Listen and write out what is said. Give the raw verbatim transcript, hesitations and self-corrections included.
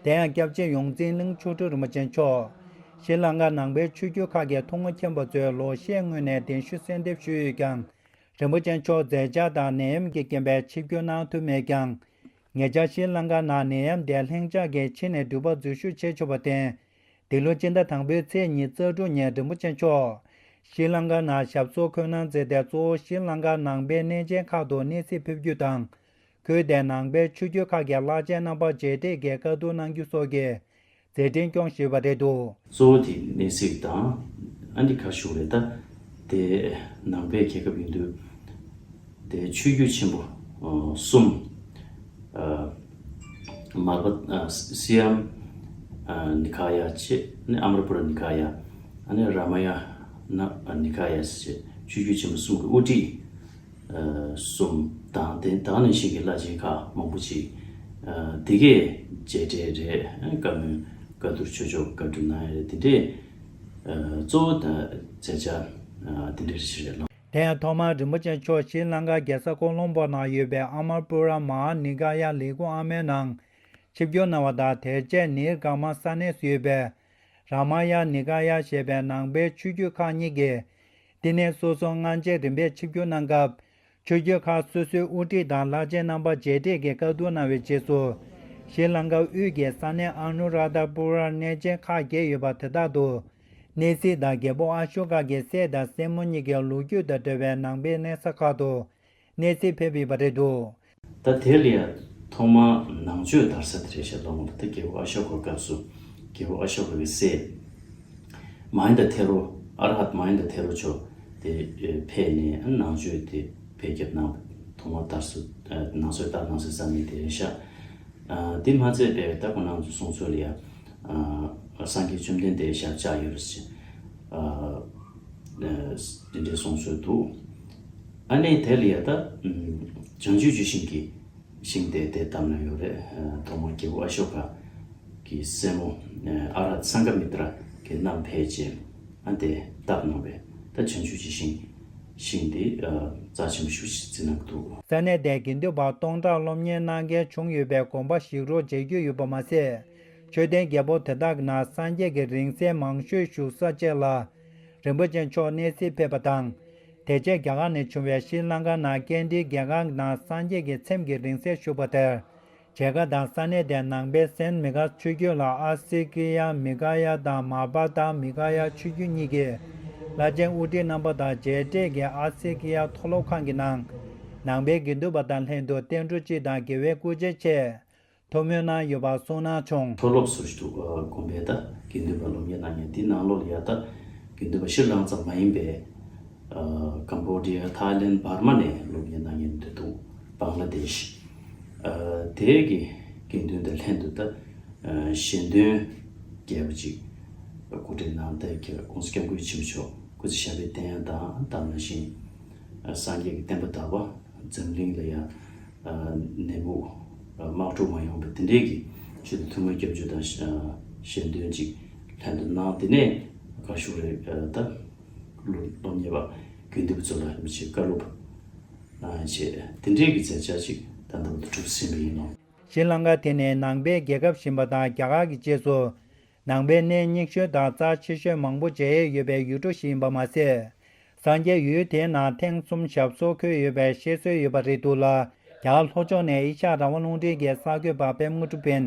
དེ་ཡང་སྐྱབས་རྗེ་ཡོངས་འཛིན་གླིང་ཆོས་དྲུག་རིན་པོ་ཆེ་མཆོག་ཤྲི་ལང་ཀ་ནང་པའི་ཆོས་བརྒྱུད་ཁག་གི་ཐུན་མོང་མཁྱེན་པ་ཚོས་ལོ་ཤས་སྔོན་ནས་གདན་ཞུ་གསོལ་འདེབས་ཞུས་ཡོད་ཀྱང་། རིན་པོ་ཆེ་མཆོག་མཛད་འཆར་དང་ནད་ཡམས་ཀྱི་རྐྱེན་པས་ཆིབས་བསྒྱུར་གནང་ཐུབ་མེད་ཀྱང་། ཉེ་ཆར་ཤྲི་ལང་ཀ་ནང་ནད་ཡམས་དེ་ལྷིང་འཇགས་ཀྱིས་ཕྱི་ནས་འགྲུལ་པ་འཛུལ་ཞུགས་བྱེད་ཆོག་པར་བརྟེན། འདི་ལོ་སྤྱི་ཟླ་དང་པོའི་ཚེས་ཉི་ཤུ་རྩ་དྲུག་ཉིན་རིན་པོ་ཆེ་མཆོག་ཤྲི་ལང་ཀ་ནང་ཞབས་སོར་འཁོད་གནང་མཛད་དེ། གཙོ་བོ་ཤྲི་ལང་ཀ་ནང་པའི་གནས་ཆེན་ཁག་ཏུ་གནས་གཟིགས་ཕེབས་རྒྱུ་དང་། ཁུལ་དེའི་ནང་པའི་ཆོས་བརྒྱུད་ཁག་གི་བླ་ཆེན་རྣམ་པ་མཇལ་འཕྲད་ཀྱིས་བཀའ་བསྡུར་གནང་རྒྱུ་སོགས་ཀྱི་མཛད་འཕྲིན་སྐྱོང་བཞིན་པ་རེད་འདུག། གཙོ་བོ་དེ་གནས་གཟིགས་དང་། ཨ་ནི་ཁ་ཤུ་རེད་ད། དེ་ནང་པའི་རྒྱལ་ཁབ་ཡིན་དུས། དེ་ཆོས་བརྒྱུད་ཆེན་པོ་ཨ་གསུམ། ཨ་མལ་པ་ཨ་སི་ཡམ་ཨ་ནི་ཀ་ཡ་བྱས། ཨ་ནི་ཨ་མར་པུ་ར་ནི་ཀ་ཡ། ཨ་ནི་ར་མ་ཡ་ན་ནི་ཀ་ཡ་ཟེར་བྱས། ཆོས་བརྒྱུད་ཆེན་པོ་གསུམ་གྱི་དབུ་ཁྲིད་ཨ་གསུམ་དང་། དེ་དག་ནང་བཞིན་གྱི་བླ་ཆེན་ཁག་མང་པོ་ཅིག་ཨ་དེ་གའི་མཇལ་འཕྲད་རེད། ཨ་བཀའ་མོལ་བཀའ་བསྡུར་ཆོས་ཕྱོགས་བཀའ་བསྡུར་གནང་ཡ་རེད། དེ་འདྲས་ཨ་གཙོ་བོ་དང་མཛད་འཆར་ཨ་དེ་འདྲས་ཞིག་རེད་ལགས། དེ་ཡང་ཐོག་མར་རིན་པོ་ཆེ་མཆོག་ཤྲི་ལང་ཀ་རྒྱལ་ས་ཀོ་ལོམ་པོ་ནང་ཡོད་པའི་ཨ་མར་པུ་ར་མ་ཧཱ་ནི་ཀ་ཡ་ལས་ཁུངས་ཨ་མའི་ནང་ཆིབས་བསྒྱུར་གནང་བ་དང་། དེ་རྗེས་ནིར་ག་མ་ས་གནས་སུ་ཡོད་པའི་ར་མ་ཡ་ནི་ཀ་ཡ་ཞེས་པའི་ནང་པའི་ཆོས་བརྒྱུད་ཁག་གཉིས་ཀྱི་བསྟི་གནས་སོ་སོ་སྔ་རྗེས་རིམ་པས་ཆིབས་བསྒྱུར་གནང་སྐབས། ཆོས་བརྒྱུད་ཁག་སོ་སོའི་དབུ་ཁྲིད་དང་བླ་ཆེན་རྣམ་པ་མཇལ་འཕྲད་ཀྱིས་བཀའ་བསྡུར་གནང་བའི་རྗེས་སུ། ཤྲི་ལང་ཀ་དབུས་ཀྱི་ས་གནས་ཨ་ནུ་རཱ་དྷ་པུ་ར་གནས་ཆེན་ཁག་བརྒྱད་ཡོད་པ་དེ་དག་ཏུ། གནས་གཟིགས་དང་། རྒྱལ་པོ་ཨ་ཤོ་ཀ་གི་སྲས་དང་སྲས་མོ་གཉིས་ཀྱི་ལོ་རྒྱུས་དང་འབྲེལ་བའི་ནང་པའི་གནས་ས་ཁག་ཏུ་གནས་གཟིགས་ཕེབས་ཡོད་པ་རེད་འདུག། ད་དེ་ལ་ཡང་ཐོག་མར་ནང་ཆོས་དར་ས་དེ་རེད་ཤག་ལབ་འོང་། ད་རྒྱལ་པོ་ཨ་ཤོ་ཀ་སྐབས་སུ་རྒྱལ་པོ་ཨ་ཤོ་ཀ་གི་སྲས་མ་ཧཱ་ནན་ད་ཐེ་རོ། ཨར་ཧད་མ་ཧཱ་ནན་ད་ཐེ་རོ་མཆོག་དེ་ཕེབས་ནས་ནང་ཆོས་དེ་འཕེལ་རྒྱས་གནང་། ཐོག་མར་དར་ས། ནང་ཆོས་དར་གནང་སའི་ས་གནས་དེ་རེད་ཤག། ཨ་དེ་མ་ཚད་པའི་ད་ཁོང་རྣམ་ཚོ་གསུང་སྲོལ་ལ་ཡ། ཨ་སངས་རྒྱས་བཅོམ་ལྡན་འདས་ཞབས་བཅགས་ཡོད་རེད་ཟེར། ཨ་དེ་འདྲའི་གསུང་སྲོལ་འདུག། ཨ་ནི་དེ་ལ་ཡ་ད་བྱང་ཆུབ་ཀྱི་ཤིང་གི་ཤིང་དེ་དེ་བཏབ་ནས་ཡོད་རེད། ཐོག་མར་རྒྱལ་པོ་ཨ་ཤོ་ཀ་གི་སྲས་མོ་ཨ་ར་ཧད་སང་ག་མི་ཏྲ་གིས་བསྣམས་ཕེབས་རྗེས། ཨ་དེ་བཏབ་གནང་བས་ད་བྱང་ཆུབ་ཀྱི་ཤིང་ཤིང་དེ་རྩ་ཆེན་པོ་ཞེ་པོ་ཅིག་བརྩི་གནང་གི་འདུག། ས་གནས་དེར་དགེ་འདུན་པ་སྟོང་ཕྲག་སློབ་གཉེར་གནང་མཁན་བྱུང་ཡོད་པས་དགོན་པ་བཞེངས་རོགས་བྱེད་རྒྱུ་ཡོད་པ་མ་ཟད། མཆོད་རྟེན་རྒྱལ་པོ་དེ་དག་ནང་སངས་རྒྱས་ཀྱི་རིང་བསྲེལ་མང་ཤོས་བཞུགས་ས་བཅས་ལ་རིན་པོ་ཆེ་མཆོག་གནས་གཟིགས་ཕེབས་པ་དང་། དེ་རྗེས་རྒྱ་གར་ནས་བྱུང་བའི་ཤྲི་ལང་ཀ་ནང་ཀན་ཌི་རྒྱལ་ཁང་ནང་སངས་རྒྱས་ཀྱི་ཚེམས་ཀྱི་རིང་བསྲེལ་བཞུགས་པ་དེར། མཇལ་ཁ་དང་། ས་གནས་དེར་ནང་པའི་སན་མི་ཀ་ཆོས་བརྒྱུད་ལ་ཨ་སི་ཀི་ཡ་མི་ཀ་ཡ་དང་མ་པ་ཏ་མི་ཀ་ཡ་ཆོས་བརྒྱུད་གཉིས་ཀྱི་བླ་ཆེན་དབུ་ཁྲིད་རྣམ་པ་དང་མཇལ་འཕྲད་ཀྱིས་ཨ་སི་ཀི་ཡ་མཐོ་སློབ་ཁང་གི་ནང་ནང་པའི་དགེ་འདུན་པ་དང་ལྷན་དུ་བསྟན་འགྲོ་སྤྱི་དང་དགེ་བའི་སྐུ་ཕྱྭའི་ཆེད་ཐུགས་སྨོན་གནང་ཡོད་པ་གསུངས་གནང་བྱུང་། མཐོ་སློབ་ཟུར་ཞིག་འདུག། ཨ་དགོན་པའི་ད་དགེ་འདུན་པ་སློབ་གཉེར་གནང་མཁན་དེའི་ནང་ལོགས་ལ་ཡ་ད་དགེ་འདུན་པ་ཤྲི་ལང་ཀ་ཙམ་མ་ཡིན་པའི། ཨ་ཀམ་བོ་ཌི་ཡ། ཐའི་ལེན། འབར་མ་ནས་སློབ་གཉེར་གནང་མཁན་དེ་འདུག། བང་ལ་དེཤ། ཨ་དེ་གི་དགེ་འདུན་དང་ལྷན་དུ་ད་ཨ་ཞལ་འདོན་རྒྱས་པ་ཅིག་གོ་སྒྲིག་གནང་སྟེ། ཁྱེད་ཀོང་སི་སྐྱབས་མགོན་ཆེན་པོ་མཆོག་སྐུ་ཚེ་ཞབས་པད་བརྟན་ཡག་དང་། དེ་ནང་བཞིན་ཨ་སངས་རྒྱས་ཀྱི་བསྟན་པ་དར་བ། འཛམ་གླིང་ལ་ཡང་ཨ་ནད་འབུ་ཨ་དམག་འཁྲུག་མ་ཡོང་བའི་དེ་འདྲའི་གི་ཆེད་དུ་ཐུགས་སྨོན་སྐྱབས་འཇུག་དང་། ཨ་ཞལ་འདོན་ཅིག་ལྷན་དུ་གནང་། དེ་ནས་ག་ཞུ་རེད། ཨ་ད་སློབ་སློབ་གཉེར་བ་དགེ་འདུན་པ་ཚོ་ལ་མི་ཆེ་བཀའ་སློབ་གནང་བྱས། དེ་འདྲའི་གི་མཛད་འཆར་ཅིག་ད་ལྟ་བར་དུ་གྲུབ་ཟིན་པ་ཡིན་ནོ། ཤྲི་ལང་ཀ་དེ་ནི་ནང་པའི་རྒྱལ་ཁབ་ཡིན་པ་དང་། རྒྱ་གར་གྱི་རྗེས་སུ་ནང་པའི་གནས་རྙིང་ཤོས་དང་རྩ་ཆེ་ཤོས་མང་པོ་མཇལ་ཡས་ཡོད་པའི་ཡུལ་གྲུ་ཞིག་ཡིན་པ་མ་ཟད། སངས་རྒྱས་ཡུལ་དེའི་ནང་ཐེངས་གསུམ་ཞབས་སོར་འཁོད་ཡོད་པའི་བཤད་སྲོལ་ཡོད་པ་རེད་འདུག་ལ། རྒྱ་གར་ལྷོ་ཕྱོགས་ནས་ཨེ་ཤ་ཡ་རང་དབང་རླུང་འཕྲིན་གྱི་གསར་འགོད་པ་པད་མ་དངོས་གྲུབ་ཕིན།